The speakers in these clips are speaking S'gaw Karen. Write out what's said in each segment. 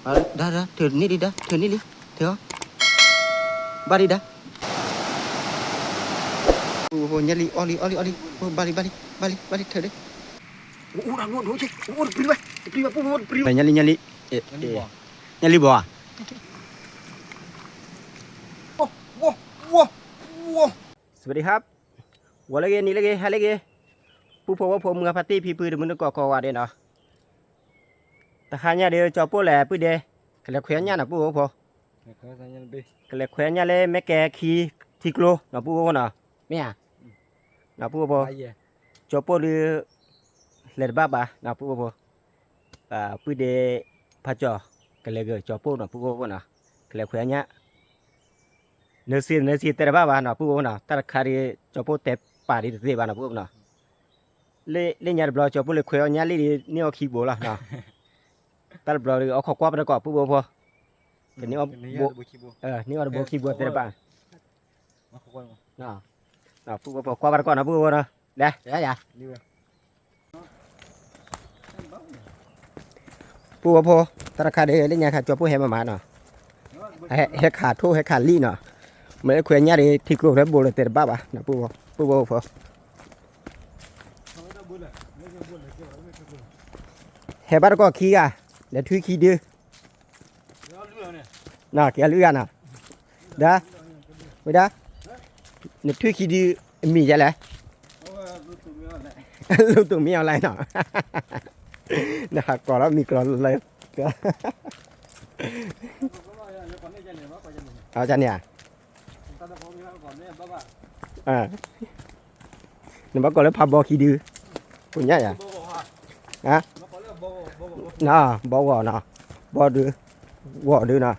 ဒါဒါ ထုးန့ၢ်လံဒါ ထုးန့ၢ်လံ ထုးအီၤ ဘၣ်လံဒါ ဖိဖိ ညၣ်လံ အီၣ်လံ အီၣ်လံ အီၣ်လံ ဖိ ဘၣ်လံ ဘၣ်လံ ဘၣ်လံ ဘၣ်လံ ထုးလံ အိၣ်အိၣ်ဒၣ်အိၣ်ဒိၣ်ဆ့ အိၣ်တပျံၤဘၣ် တပျံၤဘၣ် ဖိဖိ တပျံၤဘၣ် ညၣ်လံ ညၣ်လံ ညၣ်လံဘီဧါ စဝးဒံးဟါ ဂီၤလၢဂ့ၤ နံၤလၢဂ့ၤ ဟါလၢဂ့ၤ ပုၢ်ဖိဝဲၢ်ဖိ မုၢ်ဂၢ်ဖါတံၢ် ဖံဖု တမုၢ်တကိးကိးဂၤဒဲးနီၤ တဟါညါဒီး ကၠီၤပိၢ်လဲၤပုၢ်ဒဲး ကလဲၤခွဲညၣ်နီၤ ပုၢ်ဖိဖိ ကလဲၤခွဲညၣ်လၢ မ့ၢ်ကဲခံ ထံကျိနီၤ ပုၢ်ဖိဖိနီၤ မ့ၢ်ဧါ နီၤ ပုၢ်ဖိဖိ ကၠီၤပိၢ်ဒုး လဲၤတဘၣ်ဘၣ်နီၤ ပုၢ်ဖိဖိ ပုၢ်ဒဲး ဖးကၠီၤ ကလဲၤဂ့ၤကၠီၤပိၢ်နီၤ ပုၢ်ဖိဖိနီၤ ကလဲၤခွဲညၣ် နစံး နစံးတဲတဘၣ်ဘၣ်နီၤ ပုၢ်ဖိနီၤ တၢ်တခါဒီး ကၠီၤပိၢ်တဲပာ်ဒံးတသ့ဘၣ်နီၤ ပုၢ်ဖိနီၤ လၢညါတဘျီ ကၠီၤပိၢ်လဲၤခွဲအီၣ်ညၣ်လံဒီး န့ၢ်အီၣ်ခံဘိလီၤနီၤ တၢ်တဘျီဒီး အခီၣ်ကွၢ်ပတကိး ပုၢ်ဖိဖိ ကန့ၢ်အီၣ်ဘိ န့ၢ်အီၣ်တဘိခံဘိတဲတဘၣ် ပုၢ်ဖိဖိ ကွၢ်ပတကိးနီၤ ပုၢ်ဖိဖိနီၤ လဲၤ ပုၢ်ဖိဖိ တၢ်တခါဒီး လၢညါခါ ကၠီၤပိၢ်ဟဲမၤမၤနီၤ ဟဲခးထိၣ် ဟဲခးလံၣ်နီၤ မ့ၢ်လၢခွဲညၣ်ဒီး ထံကျိဖဲဘိလၢတဲတဘၣ်ဘၣ်နီၤ ပုၢ်ဖိဖိ ဟဲဘၣ်တကိးခံဂၤ လဲၤထွံခံဒု က့ၤအလွံၢ်ဂၤနီၤ ဒါ ဝဲဒၣ် နထွံခံဒု အမံၤယဲလဲၣ် လူတူၢ်မ့ၢ်အီၤလဲၣ်နီၤ နဟးကိးလီၤမံၤကျိၤလၢ အန့ၣ်ဧါ နဘၣ်ကိးလၢဖးဘီခံဒု ကိညၣ်ယၤ ဘီဂီၤနီၤ ဘီဒု ဂီၤဒုနီၤ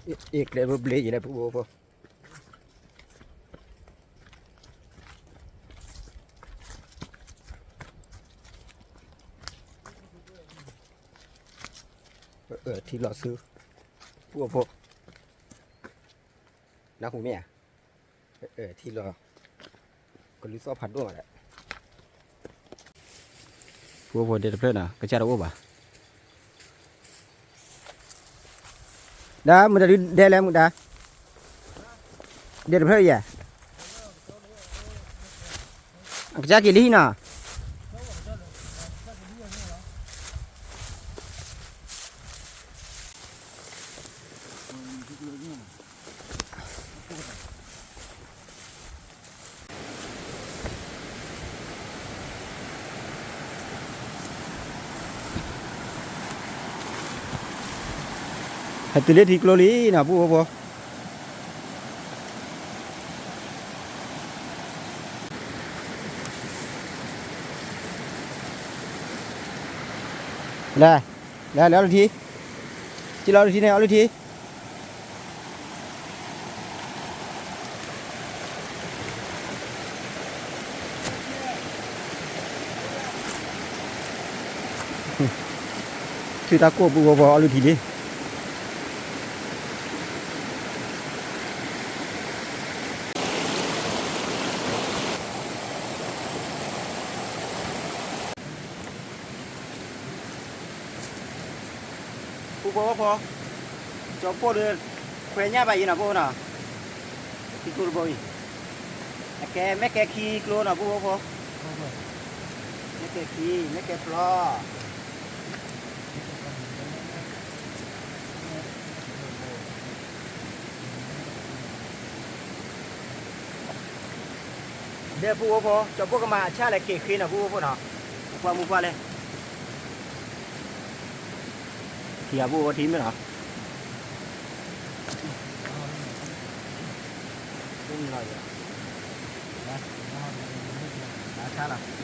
အ့ၣ်ကျဲဘျ့ယံၤလၢပူဖိ ထံလီၤဆူ ပူဖိ နၢ်ဟူမ့ၢ်ဧါ ထံလီၤ ကလုၢ်သီၣ်ဖးဒိၣ်မးဒီး ပူဖိဒဲတဖျၢၣ်နီၤ ကစၢ်တအိၣ်ဘၣ် ဒါ မုၢ်တၢ်ဒုဒဲလဲၣ်မုၢ်ဒါ ဒဲတဖျၢၣ်ယဲၢ် အကစၢ်က့ၤလံနီၤ ဟဲတုၤလၢထံကျိလံနီၤ ပူဖိဖိ လဲၤ လဲၤ လဲၤအီၣ်လုၢ်ထံ က့ၤလီၤအီၣ်လုၢ်ထံန့ၣ် အီၣ်လုၢ်ထံ ထုးတၢ်ကိၢ်ပူဖိဖိ အီၣ်လုၢ်ထံလံ ပူဖိဖိ ကၠီၤပိၢ်ဒီး ခွဲညၣ်ဘၣ်အံၤနီၤ ပူဖိနီၤ ထံကျိတဘိအံၤ အကဲ မ့ၢ်ကဲခံကျိနီၤ ပူဖိဖိ မ့ၢ်ကဲခံ မ့ၢ်ကဲဖျီ ဒီးပူဖိဖိ ကၠီၤပိၢ်ကမၤအဆၣ်လဲၣ်က့ၤဃ့နီၤ ပူဖိဖိနီၤ ပှၤမူပှၤလဲၣ် ထံအပူဖိထံမ့ၢ်နီၤ မ့ၢ်နီၤ အဆၣ်လီၤ နၤလ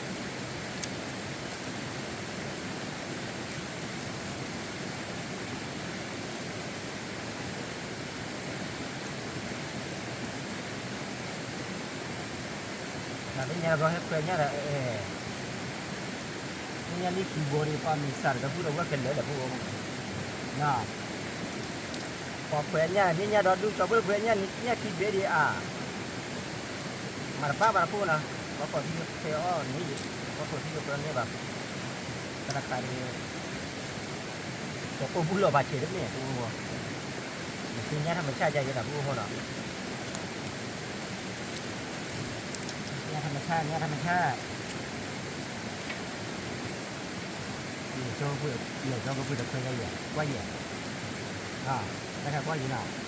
ၢညါဘျီဟဲခွဲညၣ်ဒီး အဲ လၢညါလံခံဘိဒီး ပှၤမံၤစၢ်ဒီး ဒီပုၢ်ဒီဝဲၢ်ကလဲၤဒီးဖိ ပှၤခွဲညၣ် မ့ၢ်ညၣ်ဒီဒူၣ် ကၠီၤပိၢ်ခွဲညၣ် ညၣ်ခံဘ့ၣ်ဒံးအါ မၤတဘၣ်ဘၣ်တဖိနီၤ ပှၤကိးထံခွဲအီၣ်န့ၣ် ပှၤကိးထံခွဲအီၣ်န့ၣ်ဘၣ် တၢ်တခါန့ၣ် ပအိၣ်ဘူၣ်လီၤဘၣ်ဆဲးတမ့ၢ်တအိၣ်ဘၣ်, နသ့ၣ်ညါထီၣ်မဆၣ်ယဲဒီးပအိၣ်ဃီဒီး, ညါထီၣ်မဆၣ် ညါထီၣ်မဆၣ်, ယဲၢ်ကပၤတခွဲယဲၢ်, ကွၢ်ယဲၢ်, တၢ်ခါကွၢ်ယဲၢ်နီၤ.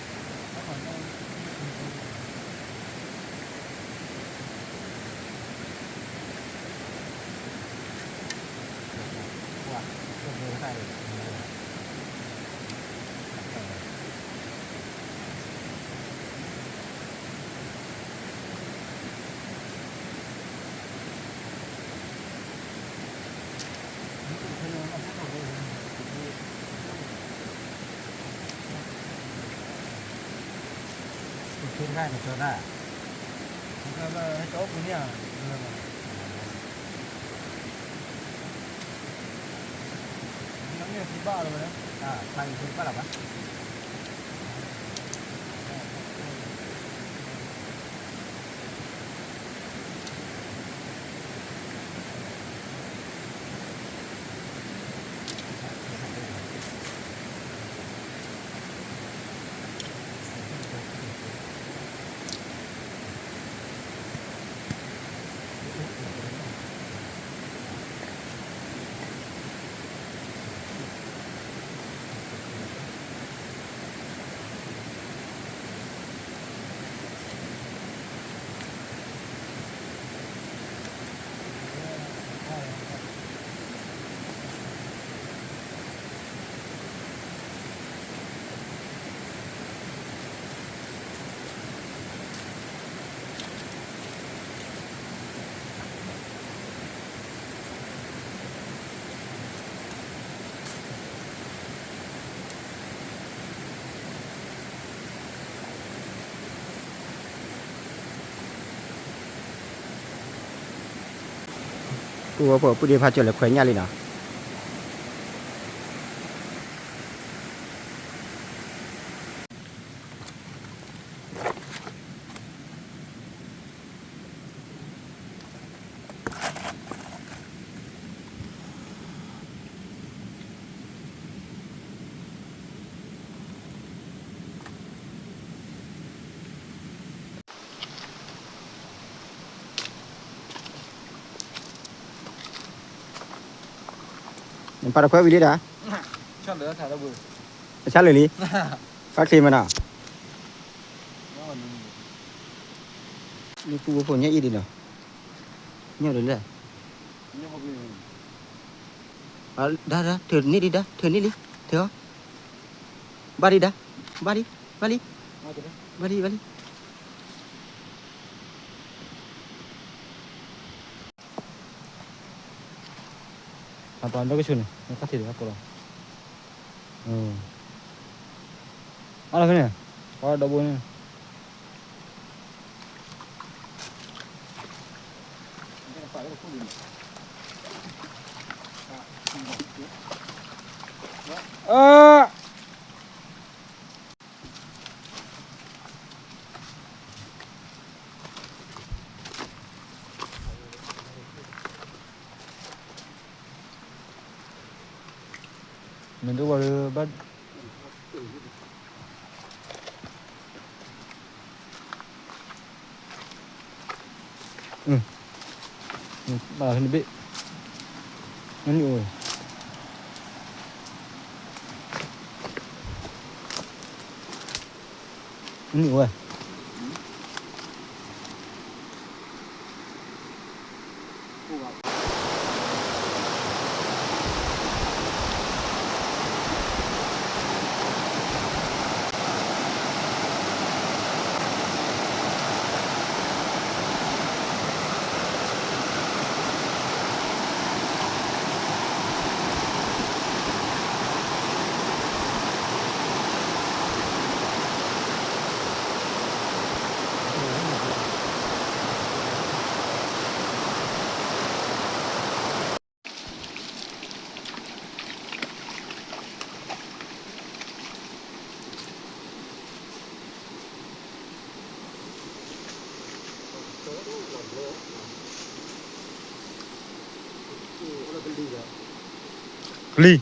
ပူဝဲဖိပူဒံးဖးကၠီၤလဲၤခွဲးညၣ်လံနီၤ. နပာ်တခွဲဝံၤလံဒၣ်, အဆါလၢာ်လံ, ပာ်ချ့မနီၤ, နပူဖိညၣ်အံၤဒံးနီၤ, ညၣ်ဒ်လဲၣ်, ဒါဒါ, ထုးန့ၢ်လံဒါ, ထုးန့ၢ်လံ, ထုးအီၤ, ဘၣ်လံဒါ, ဘၣ်လံ, ဘၣ်လံ, ဘၣ်လံ, ဘၣ်လံ. အပှၤဒီကဆိန့ၣ် နကထံၣ်ဒီးအကိးလီၤ, အါလီၤဖဲန့ၣ်, ပှၤဒီဘိန့ၣ် အၢ မ့ၢ်တအိၣ်ဘၣ်ဒီး ဘၣ် ဘၣ်နဘ့ၣ် နနံၣ်အိၣ်ဝဲ နနံၣ်အိၣ်ဝဲ. Kli.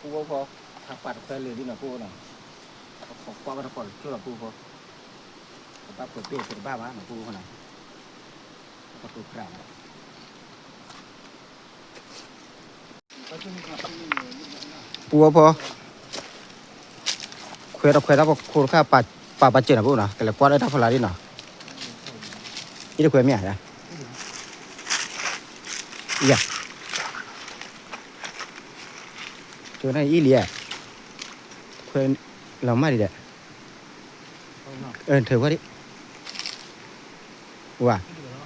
ပူဖိ ဟးပာ်တခွဲလၢာ်ဒ်နီၤ ပူဖိနီၤ, ပခိးကွၢ်ဘၣ်တပီၢ်တကၠိၢ်လီၤ ပူဖိ, ပဘၣ်ခွဲးပ့ၢ်သ့တဘၣ်ဘၣ်နီၤ ပူဖိနီၤ, ပကတိၤပြး ပူဖိဖိ, ခွဲးတခွဲးတၢ်ပခိၣ်တခါ ပာ်ပာ်စၢၤနီၤ ပူဖိနီၤ, ကလဲၤကွၢ်ဒီးတၢ်ဖီလာ်ဒ်နီၤ, အံၤတခွဲးမ့ၢ်ဧါ, ယၤ ကၠိန့ၣ်အံၤလံဧါ, ခွဲးလီၤမၢ်ဒံးဒီး, အၢ ထုးကွၢ်ဒံး, ဝါ, အံၤလံဧါ,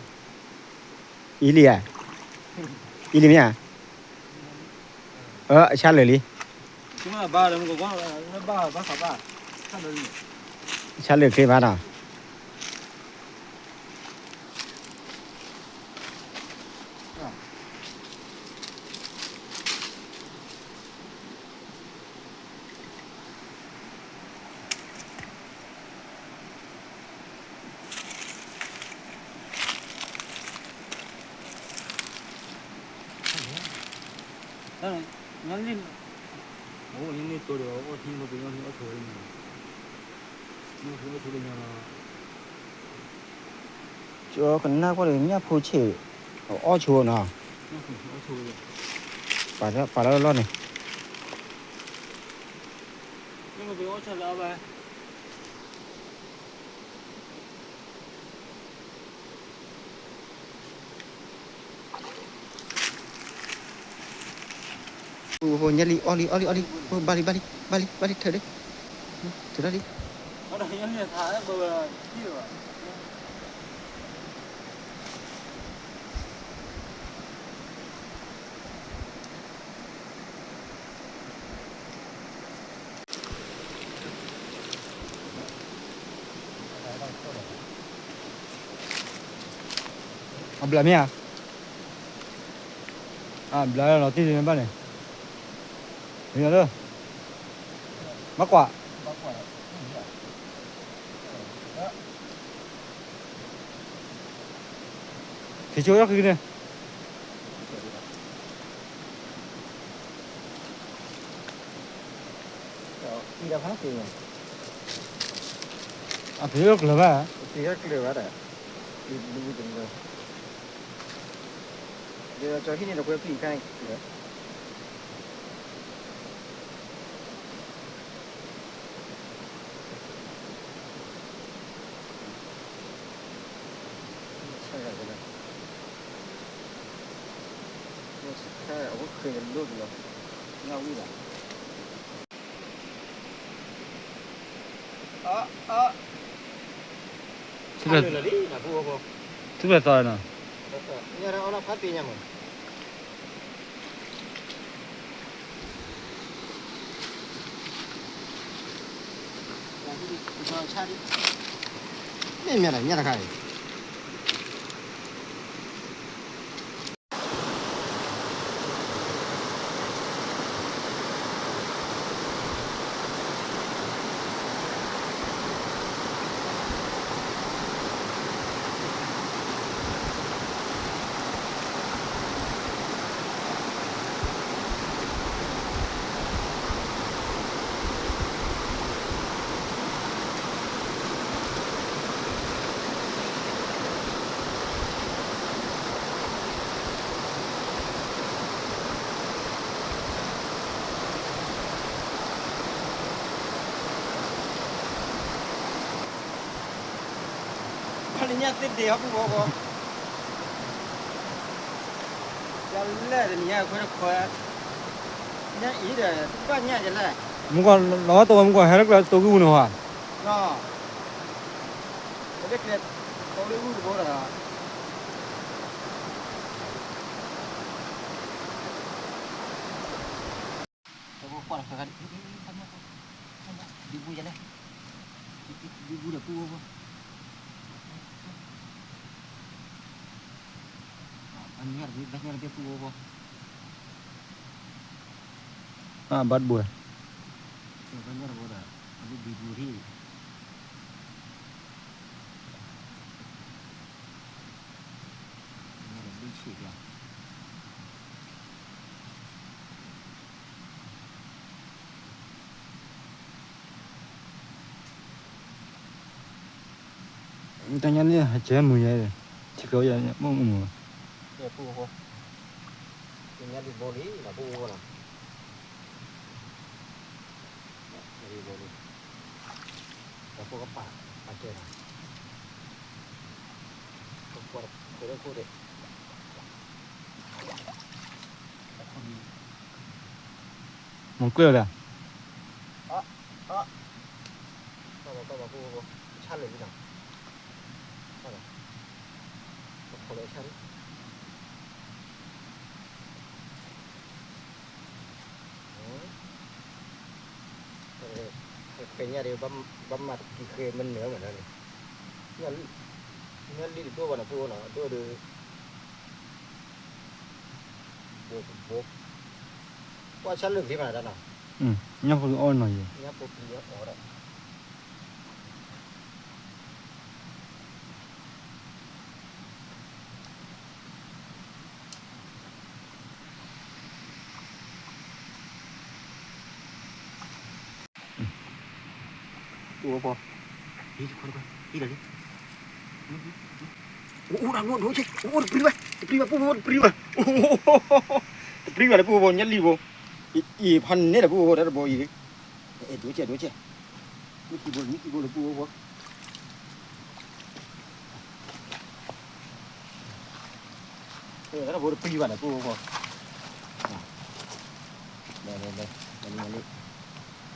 အံၤလံမ့ၢ်ဧါ, အၢ အဆါလၢာ်လံ, အဆါလၢာ်ချ့မးနီၤ. ကၠီကနၣ်ကွၢ်ဒီး ညၣ်ဖိဆ့ၣ် အီၣ်ဆိနီၤ, ပာ်လၢလီၢ်န့ၣ် ပူဖိ ညၣ်လံ အီၣ်လံ အီၣ်လံ အီၣ်လံ, ဘၣ်လံ ဘၣ်လံ ဘၣ်လံ ဘၣ်လံ ထုးလီၤလံ, ထုးလီၤလံ. အဘျးမ့ၢ်ဧါ, အဘျးလီၤတံၢ်မ့ၢ်ဘၣ်န့ၣ်, မ့ၢ်လၢ မၤကွၢ် ထံၣ်ဆိအီၣ်ဃံန့ၣ်, အဖံးအီၣ်ကျၢၤဘၣ်, ဖံးအီၣ်ကျၢၤဘၣ်, ကၠီဟံၣ်န့ၣ်ဒီးကွဲဖံးခါန့ၣ်ကျၢၤ အဝဲဃဲၤလိာ်တလီၤ, ညၣ်ဝံၣ်လီၤ. ထူၣ်ဖျဲးသီနီၤ, မ့ၢ်မ့ၢ်လၢညၣ်တခါအံၤ အ ညၣ်သ့ၣ်ဒ့ဟီၣ်ပူၣ်ဝဲဘီ, ယလဲၣ်တနံၤညါခွဲတခွဲ, ညၣ်အံၤဒီး ဘၣ်ညၣ်ယလဲၣ်, မုၢ်ကီၢ်လီၤတဝဲမုၢ်ကီၢ်ဟဲလၢကျဲတိဂုၢ်ပူၤန့ၣ်ဟီ, လၢကျဲတိဂုၢ်တဘိဒီး တၢ်ဖိကွၢ်တဃၢၤဃၢၤ, ဒုးဘူးယလဲၣ်, ဒုးဘူးဒီးပူၣ်ဝဲဖိ, ဘၣ်ညီတဘ့ၣ် ဘၣ်ညီတဘ့ၣ်ပူၣ်ဝဲဖိ, ဘၣ်တဘိ, ဘၣ်ညီတဘိဒီး အဘုဒုးဘူးထံၣ် တၢ်ညါန့ၣ် ဟဲကဲမုာ်ယဲ, ထံကျိယဲ, မုာ်မုာ်, ပူၣ်ဖိ, ညၣ်လံဘိလံ ပူၣ်ဖိလီၤ, ညၣ်လံဘိလံ, ဒီးဖိကပာ်, ပာ်ကဲလီၤ, ပကွၢ်တခိၣ်ဒီးခိၣ်ဒီး မ့ၢ်ကျၢၢ်ဒီး, အ, အ, တၢ်ဘၣ်တၢ်ဘၣ်ပူၣ်ဖိ, ဆါလၢာ်လံနီၤ, တၢ်ဘၣ်, ပခိးလၢဆါလံ, ဃဲညၣ်ဒီး ဘၣ်မၤတကံဃဲမနုၤမနုၤန့ၣ်, ညၣ်လံတဒိၣ်ဘၣ်န့ၣ် ပူၣ်ဖိနီၤ အဒိၣ်ဒီး ဘိကဘိ, ကွၢ်ဆၣ်လၢာ်ကလံမးတၢ်နီၤ, ညၣ်ဖိအီၣ်နီၤယဲ, ညၣ်ဖိပျံၤအီၣ်ဒီး, ပူၣ်ဖိ, ဟံးလီၤလံ, အိၣ်ဒၣ်ဒိၣ်ဒိၣ်က့, အိၣ်တပျံၤဘၣ် တပျံၤဘၣ် ပူၣ်ဖိတပျံၤဘၣ်, တပျံၤဘၣ်လၢပူၣ်ဖိ ညၣ်လံဖ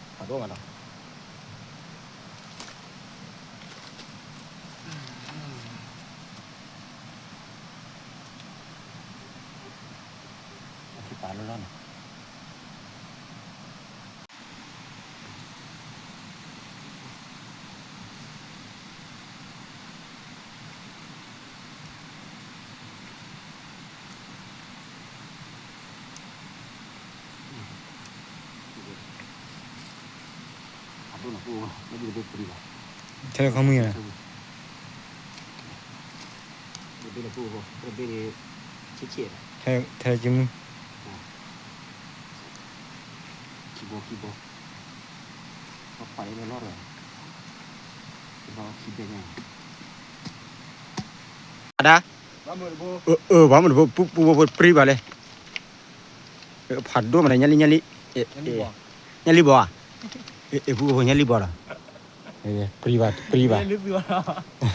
ိ, အံၤဖးန့ၢ်လၢပူၣ်ဖိတၢ်တဘိအံၤ, အဲၣ်ဒိၣ်ကဲဒိၣ်ကဲ, မ့ၢ်ခံဘိလၢမ့ၢ်ခံဘိလၢပူၣ်ဖိ တၢ်တဘိတပျံၤဘၣ်န့ၣ် ပူၣ်ဖိ, လဲၤလဲၤလဲၤ, ဖးဒိၣ်မးနီၤ, အခံပာ်လီၤလီၤန့ၣ် ထဲခီမုၢ်ယါ, ထဲခီမုၢ်, အဒၣ်, ဘၣ်မနုၤတဘိ ပူၣ်ဖိပျံၤဘၣ်လဲၣ်, ဖးဒိၣ်မးဒီး ညၣ်လံ ညၣ်လံ, ညၣ်လံဘီဧါ, ပူၣ်ဖိ ညၣ်လံဘီလီၤ, ပျံၤဘၣ် ပျံ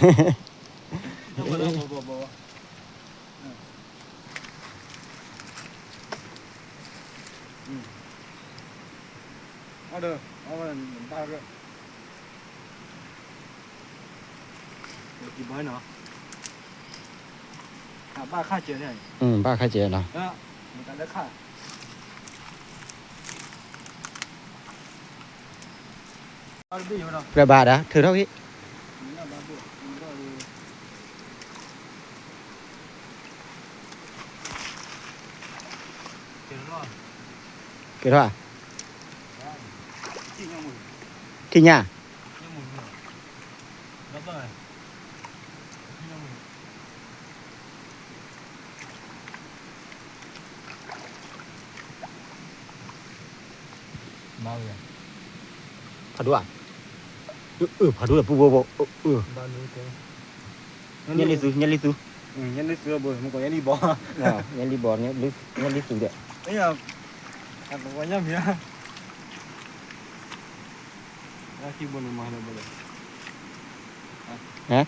ၤဘၣ် ဘၣ်ခါစဲးနီၤ, ပြဘၣ်ဒၣ် ထုးထီၣ်ဂ့ၤ ကဲထီၣ်, ထံၣ်ညါ, ဖးဒိၣ်ဧါ, ဖးဒိၣ်ဒီးပူၣ်ဖိဖိ, ညၣ်လံသူ ညၣ်လံသူ, ညၣ်လံသူဘိ မ့ၢ်ကီး ညၣ်လံဘီ, ညၣ်လံဘီ ညၣ်လံသူဒီး, ညၣ်မံၤ, ခံဘိန့ၣ်မၤလၢဘိဒီး, ဟဲ,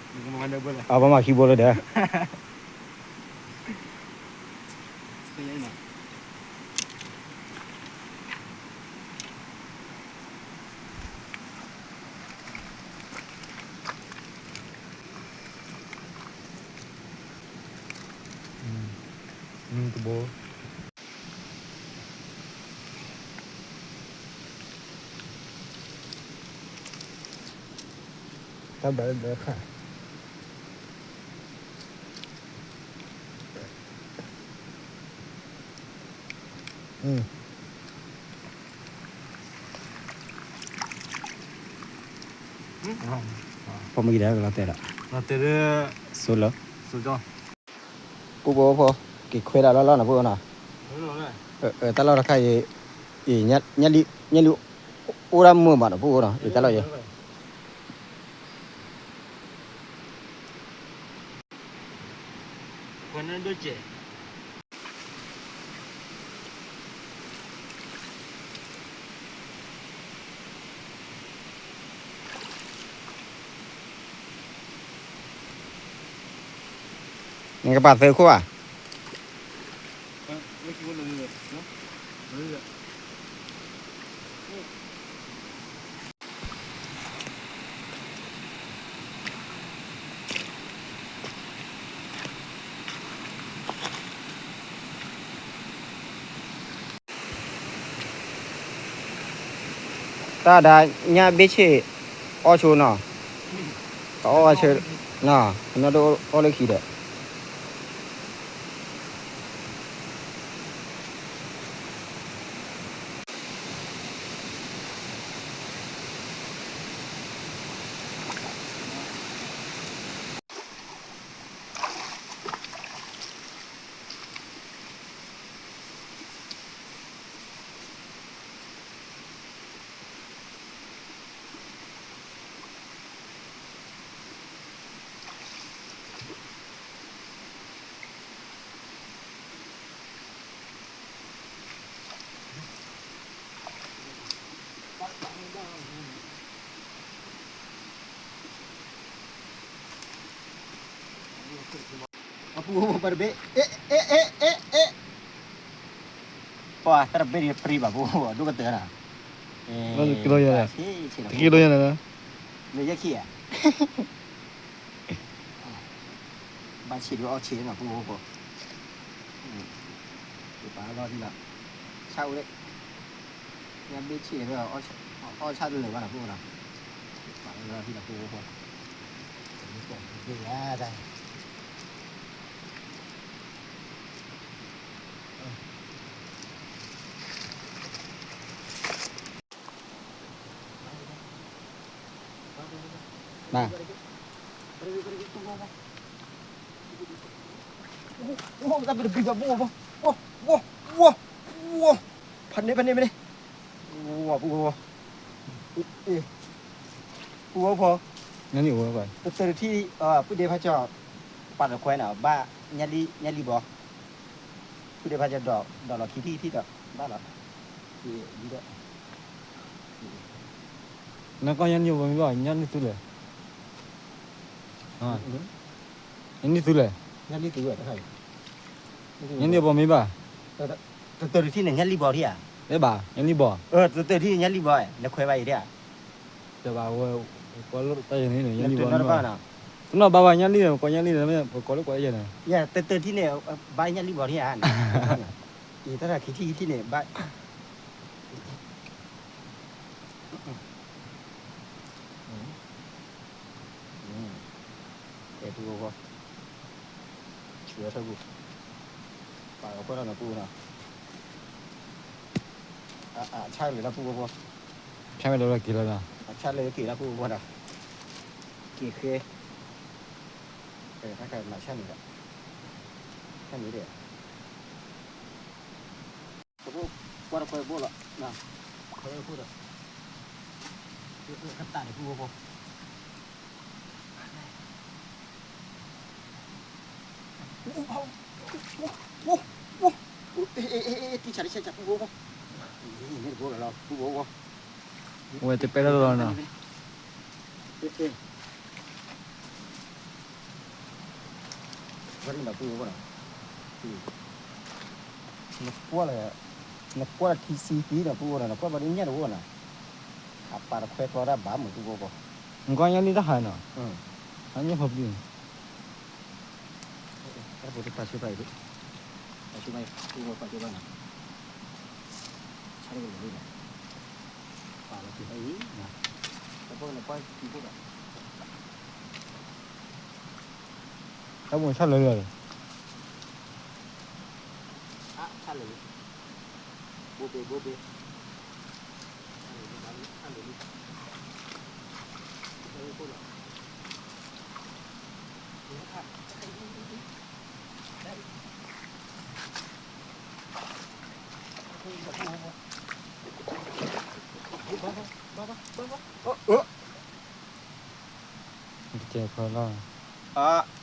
အပမၤခံဘိလၢဒီး တဘိ တၢ်ဘျၢဘျၢခါ ဖီမံၤဒီးကလီၤတဲာ်ဒီး လီၤတဲာ်လၢ စိလၢ စိကၠီ ပူဖိဖိ က့ၤခွဲဒၣ်လီၢ်လီၢ်နီၤ ပူဖိနီၤ, တၢ်လီၢ်တခါအံၤ ညၣ်လံၣ် အိၣ်ဒၣ်မုာ်မးနီၤ ပူဖိနီၤ အံၤတၢ်လီၢ်အံၤ နကပာ်သုးခိၣ်ဧါ, တၢ်ဒၣ်ညၣ်ဘ့ၣ်ဆ့ၣ် အီၣ်ဆိနီၤ, အီၣ်ဆိနီၤ, နီၢ်ဒိၣ်အီၣ်လၢခံဒီး အပူၤပှၤတဘ့ၣ်, အဲ, အဲ, အဲ, အဲ, အဲ, ပှၤတဘ့ၣ်န့ၣ်ပြံဘၣ်ပူၤ ဒိၣ်ကတၢၢ်နၤ, တက့ဒိယဲၢ်, တက့ဒိယဲၢ်နၤ, လၢယဲၢ်ခံဧါ, ဘၣ်ဆံးဒုးအီၣ်ဆံးနီၤပူၤပှၤ, ပာ်လီၤထံလီၤ, ဆၣ်အိၣ်, ညၣ်ဘ့ၣ်ဆံးဒီး အီၣ်ဆၣ်တလၢာ်ဘၣ်နီၤပူၤနီၤ, ပာ်လီၤထံလီၤပူၤပှၤ ဘၣ်, ဖးန့ၢ်ဖးန့ၢ်ဖးန့ၢ်, ပူၤဖိ, ပူၤဖိ, တတၢၢ်တထံၣ်, ပုၢ်ဒ့ဖးကၠီ, ပာ်တခွဲးနီၤ ဘၣ်, ညၣ်လံၣ်ဘီ, ပုၢ်ဒ့ဖးကၠီဒီးလီၤခံထံၣ်ထံၣ်ဒီး ဘၣ်လီၤ, ဒီး နကီၢ်ညၣ်နံၣ်ဘီမ့ၢ်ဘၣ် ညၣ်နံၣ်သူလဲၣ်, ညၣ်နံၣ်သူလဲၣ်, ညၣ်နံၣ်ဘီမ့ၢ်ဘၣ်, တတၢၢ်တထံၣ်န့ၣ် ညၣ်လံၣ်ဘီထံၣ်ဧါ, ဘၣ် ညၣ်လံၣ်ဘီ, တတၢၢ်တထံၣ်န့ၣ် ညၣ်လံၣ်ဘီ, နခွဲးဘၣ်အံၤဒၣ်, တဘၣ်ဝဲ, ပှၤလၢတၢ်ယဲၢ်န့ၣ် ညၣ်လံၣ်ဘီနီၤ, တနီၤဘၣ်ဘၣ်ညၣ်လံၣ်န့ၣ် ပကိးညၣ်လံၣ်န့ၣ် ပကိးလၢပှၤယဲၢ်န့ၣ်, တတၢၢ်တထံၣ်န့ၣ်, ဘၣ်ညၣ်လံၣ်ဘီထံၣ်ဧါ, အံၤတၢ်တၢ်ခံထံၣ်ခံထံၣ်န့ၣ် ဘၣ် အဲၣ်ပူၤဂီၢ်ဂီၢ်, ဆူးဝဲထၢၣ်ပူၤ, ပာ်လီၤကွၢ်ထီၣ်နီၤပူၤနီၤ, အဆၣ်လၢာ်လၢပူၤဂီၢ်ဂီၢ်, ဆၣ်လၢာ်လၢက့ၤလီၤနီၤ, အဆၣ်လၢာ်က့ၤလၢပူၤဂီၢ်ဂီၢ်ဒီး, က့ၤဃဲ, တၢ်ခါမၤဆၣ်န့ၣ်ဒီး, ဆၣ်န့ၣ်ဒီး ပကွၢ်တခွဲးဘိလီၤ, ခွဲးဘိဒီး, ကတၢၢ်တပူၤဖိ, တံၢ်ဆးတဆဲးဆးပူၤဖိ, မ့ၢ်တဘိလီၤလီၤပူၤဖိ, ဝဲတပဲထီၣ်လီၤနီၤ, အ့ၣ်, ဝဲဒ်နီၤ ပုၢ်ဖိနီၤ, နကွၢ်လၢ နကွၢ်လၢထံဆံသံနီၤ ပုၢ်ဖိနီၤ, နကွၢ်ဘၣ်ဒ်ညၣ်တဝိနီၤ, အပာ်တခွဲကျီဒၣ်ဘၣ်မုာ် ပုၢ်ဖိဖိ, နကွၢ်ညၣ်လံတၢ်ဟးနီၤ, အညၣ်ဖိပျံၤ အဲၣ်ဖိတပာ်ဆူၣ်ဘၣ်အံၤဒုး, ပာ်ဆူၣ်ဘၣ်အံၤ ပုၢ်ဖိပာ်ဆူၣ်ဘၣ်နီၤ, ဆါတကလၢၤလံနီၤ, ပာ်လီၤဆူၣ်ဘၣ်အံၤနီၤ, တၢ်ဖိကလဲၤကွၢ်ထံဖိဒီး တၢ်ဖိဆၣ်လၢာ်လၢာ်လီၤ, ဆၣ်လၢာ်လံ, ဘိဘ့ဘိဘ့, ဆၣ်လၢာ်လံ, ဆၣ်လၢာ်လံ, ကဲဖဲလီၤ,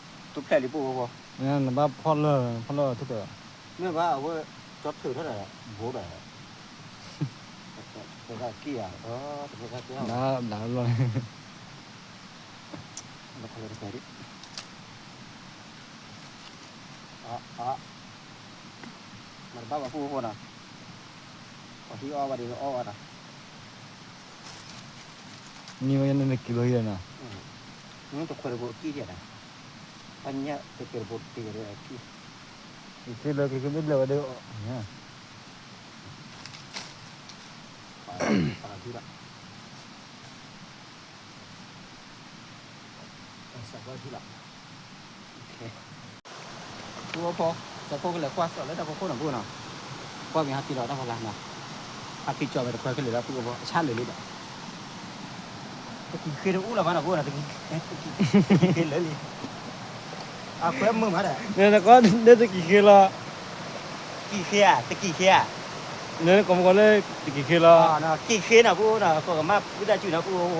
တူၢ်ဖျဲၣ်လံ ပုၢ်ဖိ, နဘၣ်ဖီၣ်လၢ ဖီၣ်လၢထူၣ်ပၢၢ်ဘၣ်, မ့ၢ်ဘၣ် အဝဲ ကၠီထုးထီၣ်ဒီး ဘိဒီး တက့ၢ်ဧါ, တက့ၢ်ဧါ, ဘၣ်လီၤ, မၤတဘၣ်ဘၣ် ပုၢ်ဖိနီၤ, ပှၤဟံၣ်အီၣ်ဘၣ်ဒ်အီၣ်ဘၣ်နီၤ, မ့ၢ်ဝဲန့ၣ်နက့ၤလီၤဟံၣ်နီၤ, တခွဲးတဘိအကံၢ်ဒံးနီၤ, ပှၤညၣ်တကဲးတဘိတကဲးဒီးအကံၢ်, က့ၤလၢက့ၤက့ၤမ့ၢ်ဘျဲၣ်ဝဲဒၣ်, ပာ်လီၤထံလီၤ စးကွၢ်ထံလီၤ, ပုၢ်ဖိ, ကၠီဖိကလဲၤကွၢ်စီၤလၢတၢ်ဖီခိၣ်နီၤ ပုၢ်နီၤ, ကွၢ်မ့ၢ်ဟဲက့ၤလီၤတၢ်ဖီလာ်နီၤ, ဟဲက့ၤကၠီဝဲတခွဲကလဲၤလၢပုၢ်ဖိ အဆၣ်လၢာ်လံဒီး, တကံၢ်ဃ့တအိၣ်လၢၤဘၣ်နီၤ ပုၢ်နီၤ, တကံၢ်ဃ့လၢာ်လံ, အခွဲမုာ်မးဒီး, နကွၢ်လၢတကံၢ်ဃ့လီၤ တကံၢ်ဃ့ဧါ, တကံၢ်ဃ့ဧါ, နကိးမုၢ်ကီးလၢတကံၢ်ဃ့လီၤ, ကံၢ်ဃ့နီၤ ပုၢ်ဖိနီၤ, ကီၢ်ကမၣ်ဝံသးစူၤနီၤ ပုၢ်ဖိ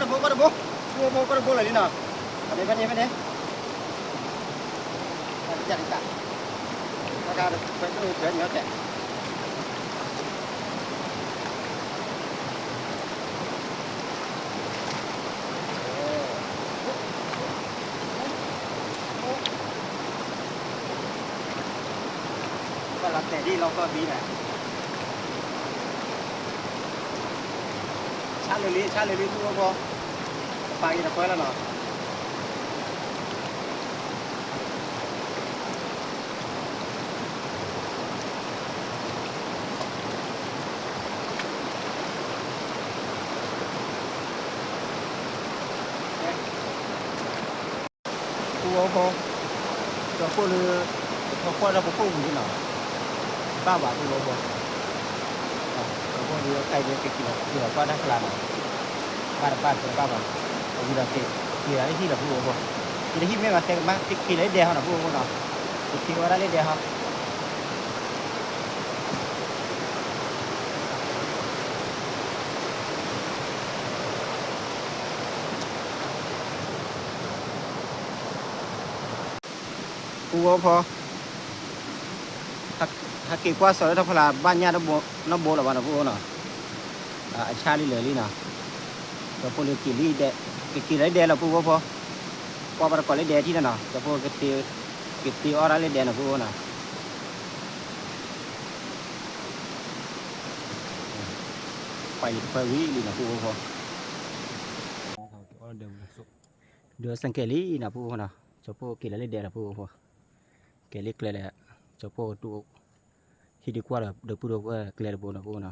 ကွၢ်တဘိ ကွၢ်တဘိ ကွၢ်တဘိလၢာ်လံနီၤ, ဖဲန့ၣ် ဖဲန့ၣ် ဖဲန့ၣ်, တၢ်တၢ်တၢ်, တၢ်တၢ်တၢ်, ဘၣ်လီၤတဲာ်ဒ်လီၢ်ကီၢ်သံန့ၣ်, ဆၣ်လၢာ်လံ ဆၣ်လၢာ်လံ ပုၢ်ဖိဖိ, ပာ်က့ၤတခွဲလီၤနီၤ. ပုၢ်ဖိဖိ, ကၠီဖိလၢ ကထီၣ်ကွၢ်တၢ်ဖီခိၣ်ဝံၤလံနီၤ, ဘၣ်ဘၣ်ပုၢ်ဖိဖိ, ကၠီဖိလၢ ကဲက့ၤလီၤကွၢ်တၢ်ဖီလာ်နီၤ, ဘၣ်တဘၣ်တဘၣ်ဘၣ်, အဝံၤဒီးက့ၤ က့ၤလီၤလၢဟံၣ်လီၤပုၢ်ဖိဖိ, က့ၤလၢဟံၣ်မ့ၢ်ဘၣ်တဲကမၣ် က့ၤလၢဒဲဟီနီၤပုၢ်ဖိဖိနီၤ, က့ၤဝဲဒၣ်လၢဒဲဟီ. ပုၢ်ဖိဖိ, ဟဲက့ၤကွၢ်စီၤလၢတၢ်ဖီလာ် ဘၣ်ညၣ်နီတဘိလၢၤဘၣ်နီၤ ပုၢ်ဖိနီၤ, အဆၣ်လံလၢာ်လံနီၤ, ကၠီဖိလၢက့ၤလံဒဲ, ကက့ၤလၢဒဲလီၤပုၢ်ဖိဖိ, ကွၢ်ဘၣ်တကိးလၢဒဲထံၣ်နီၤနီၤ, ကၠီဖိ ကသ့အီၣ်ဒၣ်လၢဒဲနီၤပုၢ်ဖိနီၤ. ပှၤအံၤတခွဲဝံၤလံနီၤ ပုၢ်ဖိဖိ, ဒိးစဲးကဲးလံနီၤ ပုၢ်ဖိနီၤ, ကၠီဖိက့ၤလၢလၢဒဲလီၤ ပုၢ်ဖိဖိ, ကဲလၢကျဲလဲၣ်, ကၠီဖိတူၢ် ဟံးဒံးကွၢ်ဒီး ဒီပုၢ်ဒီဝဲၢ်ကျဲတဘိနီၤ ပုၢ်ဖိနီၤ, ကဲ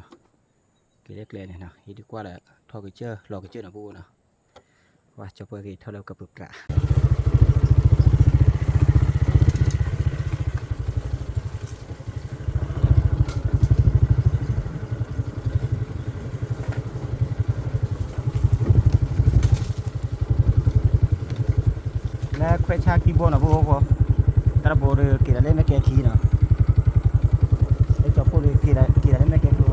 လၢကျဲန့ၣ်နီၤ ဟံးဒံးကွၢ်ဒီး ထီၣ်ကစၢၢ်လီၤကစၢၢ်နီၤ ပုၢ်ဖိနီၤ, ဝဲ ကၠီဖိက့ၤထီၣ်လၢကပၢၤပြး ပုၢ်ဖိဖိ, လၢခွဲးဆါခံဘိနီၤ ပုၢ်ဖိဖိ, တၢ်တဘိဒီးက့ၤဒၣ်လၢမဲၢ်ကဲခံနီၤ, လၢကၠီဖိဒီးက့ၤဒၣ်လၢမဲၢ်ကဲခံ, ပှၤ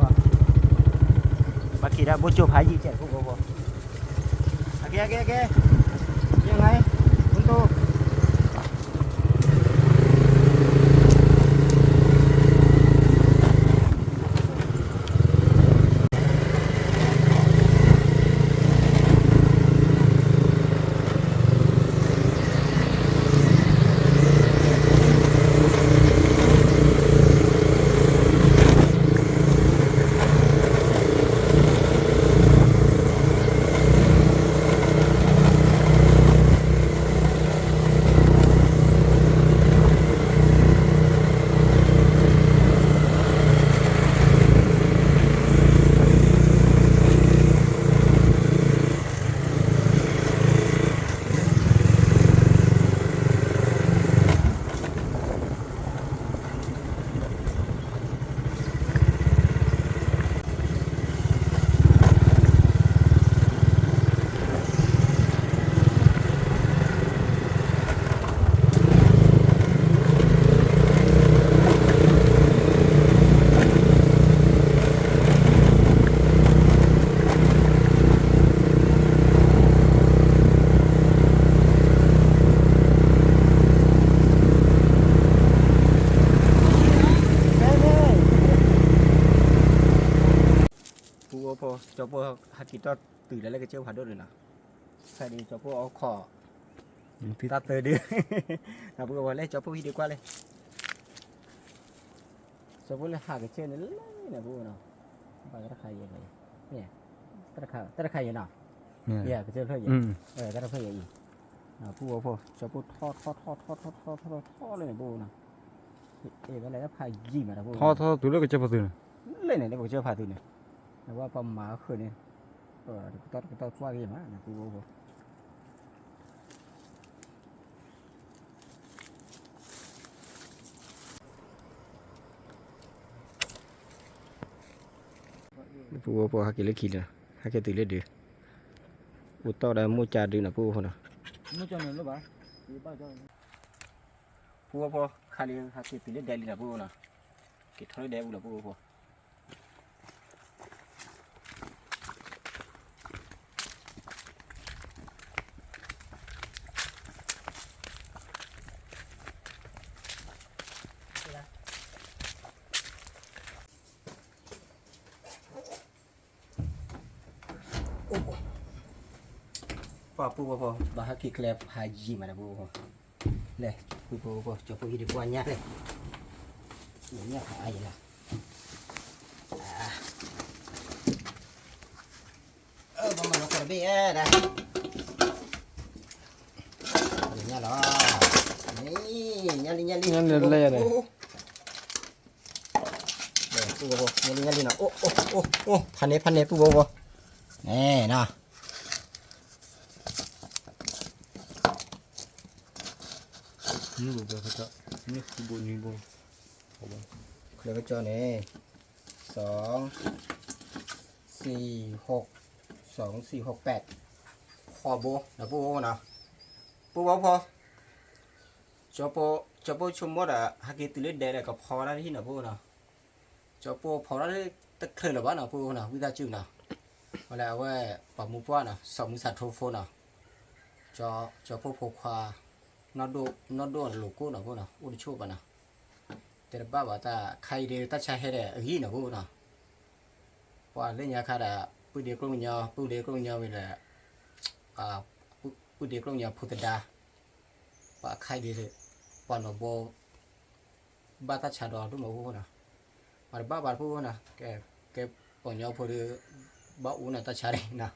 က့ၤဒၣ်ဘိၣ်ကၠိဖးယံာ်ကဲး ပုၢ်ဖိဖိ, အကဲ အကဲ အကဲ, ယငါ, ပုၢ်ဖိဖိ, ကၠီဖိဟဲက့ၤတီၢ်တုၤလၢကစၢၢ်ဖးဒိၣ်န့ၣ်နီၤ, ဖဲဒၣ်ကၠီဖိအီခီၣ်, တၢ်သၢဒု, ပုၢ်ဖိဖိ လဲၤကၠီဖိဟံးဒံးကွၢ်လဲၣ်, ကၠီဖိလဲၤဟးကစၢၢ်န့ၣ်လၢန့ၣ် ပုၢ်ဖိနီၤ, ဘၣ်တၢ်တခါယဲၢ်, တၢ်တခါယဲၢ်နီၤ, ယဲၢ်ကစၢၢ်ဖျၢၣ်ယဲၢ်, တၢ်တဖျၢၣ်ယဲၢ်အံၤ, ပုၢ်ဖိဖိ ကၠီဖိထီထီထီထီထီထီထီထီလၢန့ၣ် ပုၢ်ဖိနီၤ, အဲၣ်ဝဲလဲၤလၢဖးယံာ်မးဒီး ပုၢ်ဖိ, ထီထီတုၤလၢကစၢၢ်ဖးသုးန့ၣ်, လၢန့ၣ်လၢပကစၢၢ်ဖးသုးန့ၣ်, နဝဲပှၤမၤအဃၢၤန့ၣ်, တကတီၢ်တကတီၢ်ကွၢ်က့ၤမး ပုၢ်ဖိဖိ ပုၢ်ဖိဖိ ဟဲက့ၤလၢခံလီၤ, ဟဲက့ၤတုၤလၢဒုး, အိၣ်တီၢ်ဒီးမိၢ်ကၠၢဒုးနီၤ ပုၢ်ဖိဖိနီၤ, ပုၢ်ဖိဖိ ခါလံ ဟဲက့ၤတုၤလၢဒဲလံနီၤ ပုၢ်ဖိနီၤ, က့ၤထီၣ်လၢဒဲပူၤလီၤ ပုၢ်ဖိဖိ ပှၤပုၢ်ဖိဖိ ဘၣ်ဟဲက့ၤကျဲဖးယံာ်မးဒီး ပုၢ်ဖိဖိ, လဲၤ ပုၢ်ဖိဖိ ကၠီဖိဟံးဒံးကွၢ်ညါလဲၣ်, ညၣ်ဖးအါယံၤလီၤ, ဘၣ်မၤလီၤကီၢ်တဘ့ၣ်ဒၣ်, ညၣ်လီၤ, ညၣ်လံ ညၣ်လံ, ပုၢ်ဖိဖိ ညၣ်လံ ညၣ်လံနီၤ, အိၣ် အိၣ် အိၣ် ဖးန့ၢ် ဖးန့ၢ် ပုၢ်ဖိဖိ, န့ၣ်နီၤ နံၣ်ဘိဘၣ်ကတီၢ်, နံၣ်ဃုဘိနွံဘိ, ချၢကစီၢ်န့ၣ်, စီ, စံး, စံး စံး ဟိး ပဲး, ဃိးဘိ ဒီးပုၢ်ဖိနီၤ, ပုၢ်ဖိဖိ, ကၠီဖိ, ကၠီဖိဆိကမိၣ်ဒီး ဟဲက့ၤတုၤလၢဒဲဒီး ကဖီဝဲဒၣ်တဟံၣ်နီၤ ပုၢ်ဖိနီၤ, ကၠီဖိဖီဝဲဒၣ်တချုးလၢၤဘၣ်နီၤ ပုၢ်ဖိနီၤ ဝံသးစူၤနီၤ, ဝဲလၢအဝဲ ပှၤမူပှၢ်နီၤ စီၤမူစးထိဖိနီၤ, ကၠီဖိဖိခွါ, နီၢ်ဒိၣ်အလိၤကိၣ်နီၤ ပုၢ်ဖိနီၤ အိၣ်တဆိၣ်ဘၣ်နီၤ, တဲတဘၣ်ဘၣ်တၢ်ခါအံၤဒီး တၢ်ဆါဟဲဒီးအဂံၢ်နီၤ ပုၢ်ဖိနီၤ, ပှၤလၢညါခါဒီး ပုၢ်ဒ့ကျိၣ်ကညီ ပုၢ်ဒ့ကျိၣ်ကညီဝံၤဒီး ပုၢ်ဒ့ကျိၣ်ကညီဖိသဒါ, ပှၤခါအံၤဒီး ပှၤနီၢ်ဘီ ဘၣ်တၢ်ဆါဒီးဒိၣ်မး ပုၢ်ဖိနီၤ, ပှၤတဘၣ်ဘၣ် ပုၢ်ဖိနီၤ, ကဲ ပှၤကညီဖိဒီး ဘၣ်အူနီၤတၢ်ဆါန့ၣ်နီၤ,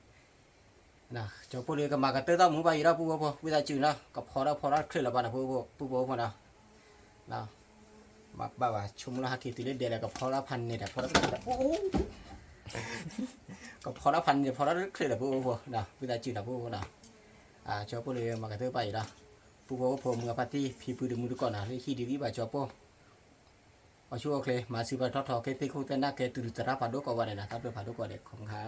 ကၠီဖိဒီး ကမၤကတၢၢ်တၢ်မူဘၣ်အံၤဒီး ပုၢ်ဖိဖိ ဝံသးစူၤနီၤ ကဖီဒၣ်ဖီဒၣ်တချုးလၢၤဘၣ်နီၤ ပုၢ်ဖိဖိနီၤ, ဘၣ်ဘၣ် ဆိကမိၣ်လၢဟဲက့ၤတုၤလၢဒဲလၢ ကဖီဒၣ်ဖးန့ၢ်ဒီး ဖီဒၣ် ကဖီဒၣ်ဖးန့ၢ်ဒီး ဖီဒၣ်တချုးလၢၤ ပုၢ်ဖိဖိနီၤ ဝံသးစူၤနီၤ ပုၢ်ဖိနီၤ, ကၠီဖိဒီး မၤကတၢၢ်ဘၣ်အံၤဒီး ပုၢ်ဖိဖိမုၢ်အဖါတံၢ် ဖံဖုတမုၢ်တကိးနီၤ လၢဟံၣ်ဒုးဂံၢ်ဘၣ်ကၠီဖိ, အီၣ်ဆူၣ်အီၣ်ချ့ မၤစၢၤပှၤထီၣ်ထီ ကဲသ့ၣ်ခိၣ်သ့ၣ်နၢ် ကဲတုၤသရၣ်ဖးဒိၣ်ကိးဂၤဒဲးနီၤ တၢ်ဘျုးဖးဒိၣ်ကိးဂၤဒဲး ခီမခါ